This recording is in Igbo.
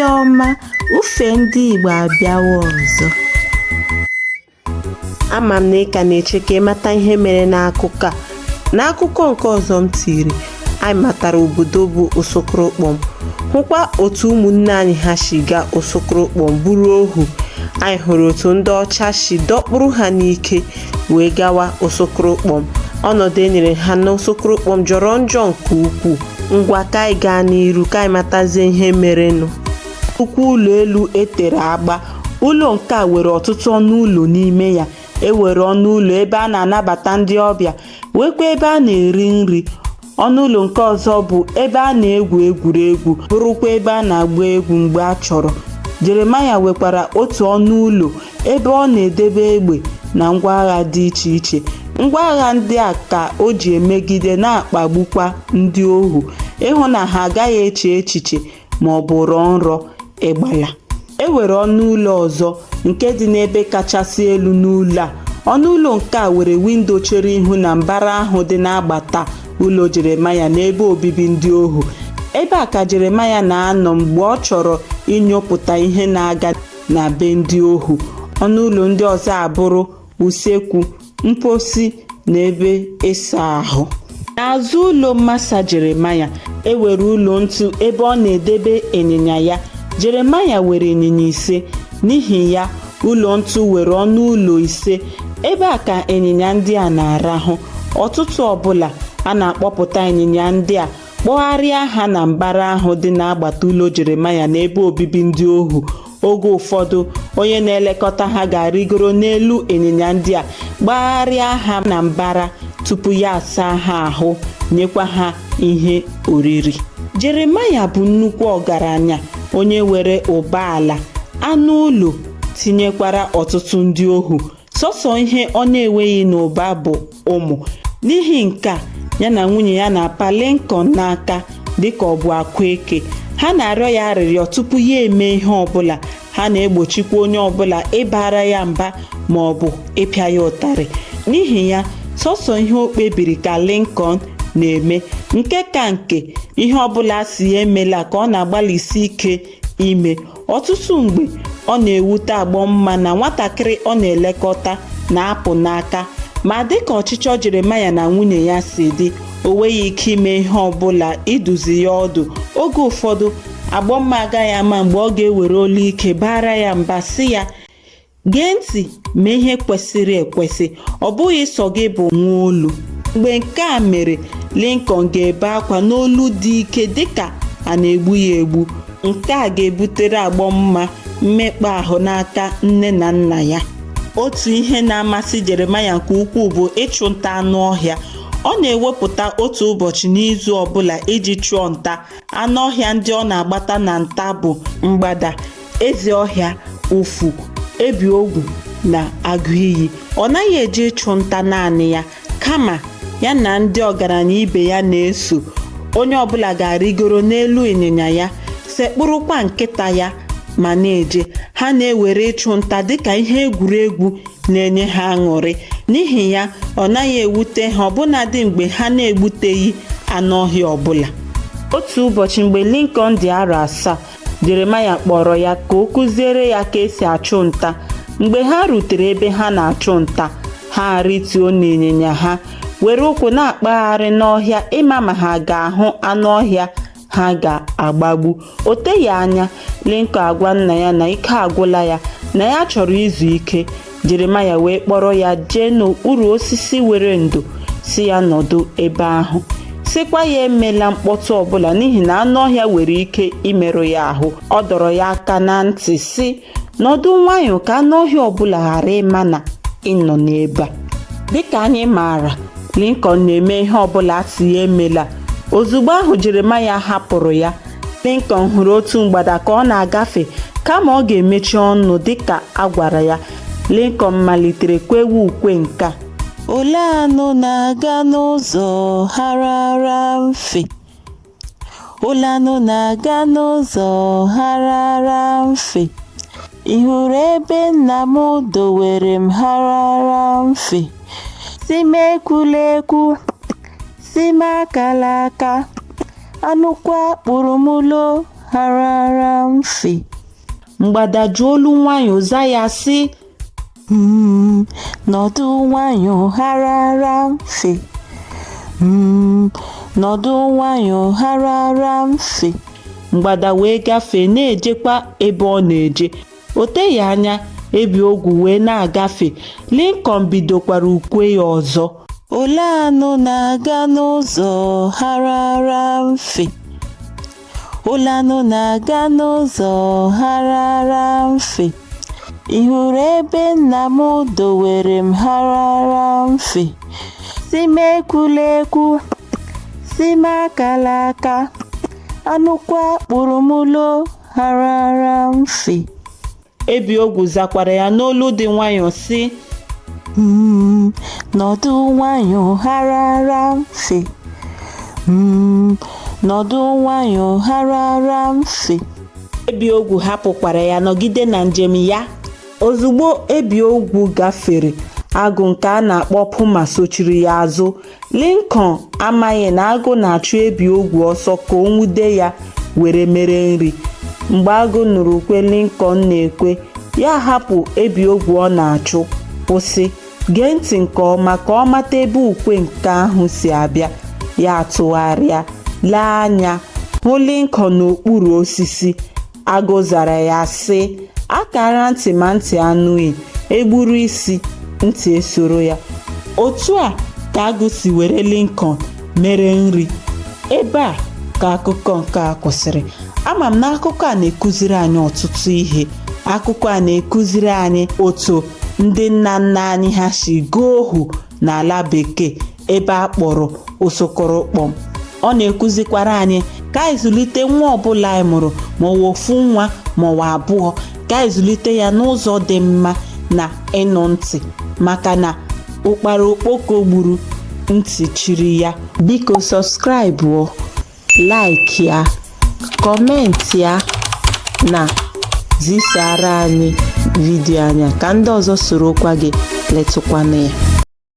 Ọma, ufe ndị Igbo abịawa ọzọ. Ama m na ị ka na-eche ka ị mata ihe mere n'akụkọ a. N'akụkọ nke ọzọ m tiri, anyị matara obodo bụ Osokoro-Kpọm, hụkwa otu ụmụnne anyị ha si gaa Osokoro-Kpọm bụrụ ohu. Anyị hụrụ otu ndị ọcha si dọkpụrụ ha n'ike wee gawa Osokoro-Kpọm. Ọnọdụ e nyere ha n'Osokoro-Kpọm jọrọ njọ nke ukwuu. Ngwa, ka anyị gaa n'iru ka anyị matazie ihe merenụ. Nnukwu ụlọ elu e tere agba. Ụlọ nke a nwere ọtụtụ ọnụ ụlọ n'ime ya. E nwere ọnụ ụlọ ebe a na-anabata ndị ọbịa, nwekwa ebe a na-eri nri. Ọnụ ụlọ nke ọzọ bụ ebe a na-egwu egwuregwu, bụrụkwa ebe a na-agba egwu mgbe a chọrọ. Jeremaya nwekwara otu ọnụ ụlọ ebe ọ na-edebe egbe na ngwa agha dị iche iche. Ngwa agha ndị a ka o ji emegide na-akpagbukwa ndị ohu, ịhụ na ha agaghị eche echiche ma ọ bụ rọọ nrọ ịgbala. E nwere ọnụ ụlọ ọzọ nke dị n'ebe kachasị elu n'ụlọ a. Ọnụ ụlọ nke a nwere windo chere ihu na mbara ahụ dị n'agbata ụlọ Jeremaya na ebe obibi ndị ohu. Ebe a ka Jeremaya na-anọ mgbe ọ chọrọ inyopụta ihe na-aga na be ndị ohu. Ọnụ ụlọ ndị ọzọ abụrụ usekwu, mposi na ebe ịsa ahụ. N'azụ ụlọ Masa Jeremaya, e nwere ụlọ ntu ebe ọ na-edebe ịnyịnya ya. Jeremaya nwere ịnyịnya 5, n'ihi ya ụlọ ntu nwere ọnụ ụlọ 5. Ebe a ka ịnyịnya ndị a na-arahụ. Ọtụtụ ọbụla, a na-akpọpụta ịnyịnya ndị a kpọgharịa ha na mbara ahụ dị n'agbata ụlọ Jeremaya na ebe obibi ndị ohu. Oge ụfọdụ, onye na-elekọta ha ga-arịgoro n'elu ịnyịnya ndị a, gbagharịa ha na mbara tupu ya asaa ha ahụ, nyekwa ha ihe oriri. Jeremaya bụ nnukwu ọgaranya, onye nwere ụba ala, anụ ụlọ, tinyekwara ọtụtụ ndị ohu. Sọsọ ihe ọ na-enweghị n'ụba bụ ụmụ. N'ihi nke a, ya na nwunye ya na-apa Lincoln n'aka dịka ọ bụ akwa eke. Ha na-arịọ ya arịrịọ tupu ya eme ihe ọbụla. Ha na-egbochikwa onye ọbụla ịbara ya mba ma ọ bụ ịpịa ya ụtarị. N'ihi ya, sọsọ ihe o kpebiri ka Lincoln na-eme. Nke ka nke, ihe ọbụla a sị ya emela ka ọ na-agbalịsi ike ime. Ọtụtụ mgbe, ọ na-ewute Agbọmma na nwatakịrị ọ na-elekọta na-apụ n'aka, ma dịka ọchịchọ Jeremaya na nwunye ya si dị, o nweghị ike ime ihe ọbụla iduzi ya ọdụ. Oge ụfọdụ, Agbọmma agaghị ama mgbe ọ ga-ewere olu ike baara ya mba sị ya, "Gee ntị, mee ihe kwesịrị ekwesị, ọ bụghị sọ gị bụ nwa olu." Mgbe nke a mere, Lincoln ga-ebe akwa n'olu dị ike dịka a na-egbu ya egbu. Nke a ga-ebutere Agbọmma mmekpa ahụ n'aka nne na nna ya. Otu ihe na-amasị Jeremaya nke ukwuu bụ ịchụ nta anụ ọhịa. Ọ na-ewepụta otu ụbọchị n'izu ọbụla iji chụọ nta. Anụ ọhịa ndị ọ na-agbata na nta bụ mgbada, ezi ọhịa, ufu, ebiogwu na agụ iyi. Ọ naghị eje ịchụ nta naanị ya, kama ya na ndị ọgaranya ibe ya na-eso. Onye ọbụla ga-arịgoro n'elu ịnyịnya ya, sekpụrụkwa nkịta ya ma na-eje. Ha na-ewere ịchụ nta dịka ihe egwuregwu na-enye ha aṅụrị. N'ihi ya, ọ naghị ewute ha ọbụnadị mgbe ha na-egbuteghị anụ ọhịa ọbụla. Otu ụbọchị mgbe Lincoln dị arọ 7, Jeremaya kpọrọ ya ka ọ kụziere ya ka esi achụ nta. Mgbe ha rutere ebe ha na-achụ nta, ha arịtuo n'ịnyịnya ha, were ụkwụ na-akpagharị n'ọhịa ịma ma ha ga-ahụ anụ ọhịa ha ga-agbagbu. O teghị anya, Lincoln agwa nna ya na ike agwụla ya, na ya chọrọ izu ike. Jeremaya wee kpọrọ ya jee n'okpuru osisi nwere ndo, sị ya nọdụ ebe ahụ, sịkwa ya emela mkpọtụ ọbụla n'ihi na anụ ọhịa nwere ike imerụ ya ahụ. Ọ dọrọ ya aka na ntị sị, "Nọdụ nwayọọ ka anụ ọhịa ọbụla ghara ịma na ị nọ n'ebe a." Dịka anyị maara, Lincoln na-eme ihe ọbụla a sị ya emela. Ozugbo ahụ Jeremaya hapụrụ ya, Lincoln hụrụ otu mgbada ka ọ na-agafe. Kama ọ ga-emechi ọnụ dịka a gwara ya, Lincoln malitere kwewe ukwe nke a: Olee anụ na-aga n'ụzọ gharara mfe? Olee anụ na-aga n'ụzọ gharara mfe? Ị hụrụ ebe nna m dowere m gharara mfe? Si m ekwula ekwu, si m akala aka, anụkwa kpụrụ m lo. harara mfe. Mgbada ji olu nwayọọ za ya sị, Nọdụ nwayọọ harara mfe. Nọdụ nwayọọ harara mfe. Mgbada wee gafee na-ejekwa ebe ọ na-eje. O teghị anya, Ebiogwu wee na-agafe. Lincoln bidokwara ukwe ya ọzọ. Olee anụ na-aga n'ụzọ harara mfe? Olee anụ na-aga n'ụzọ harara mfe? Ị hụrụ ebe nna m dowere m harara mfe? Si m ekwula ekwu, si m akala aka, anụkwa kpụrụ m lo harara mfe. Ebiogwu zakwara ya n'olu dị nwayọọ sị, Nọdụ nwayọọ harara mfe. Nọdụ nwayọọ harara mfe. Ebiogwu hapụkwara ya nọgide na njem ya. Ozugbo Ebiogwu gafere, agụ nke a na-akpọ Puma sochiri ya azụ. Lincoln amaghị na agụ na-achụ Ebiogwu ọsọ ka o nwude ya were mere nri. Mgbe agụ nụrụ ukwe Lincoln na-ekwe, ya hapụ Ebiogwu ọ na-achụ, kwụsị, gee ntị nke ọma ka ọ mata ebe ukwe nke ahụ si abịa. Ya atụgharịa, lee anya, hụ Lincoln n'okpuru osisi. Agụ zara ya sị, akara ntị ma ntị anụghị, egburu isi, ntị esoro ya. Otu a ka agụ si were Lincoln mere nri. Ebe a ka akụkọ nke a kwụsịrị. Ama m na akụkọ a na-ekụziri anyị ọtụtụ ihe. Akụkọ a na-ekụziri anyị otu ndị nna nna anyị ha si gaa ohu n'ala bekee ebe a kpọrọ Osokoro-kpọm. Ọ na-ekụzikwara anyị ka anyị zụlite nwa ọbụla anyị mụrụ, ma ọ wụ ofu nwa ma ọ wụ abụọ, ka anyị zụlite ya n'ụzọ dị mma na ịnụ ntị, maka na ụkpara okpoko gburu ntị chiri ya. Biko subscribe, like ya, comment ya na zisara anyị vidiyo anya ka ndị ọzọ sorokwa gị letụkwanụ ya.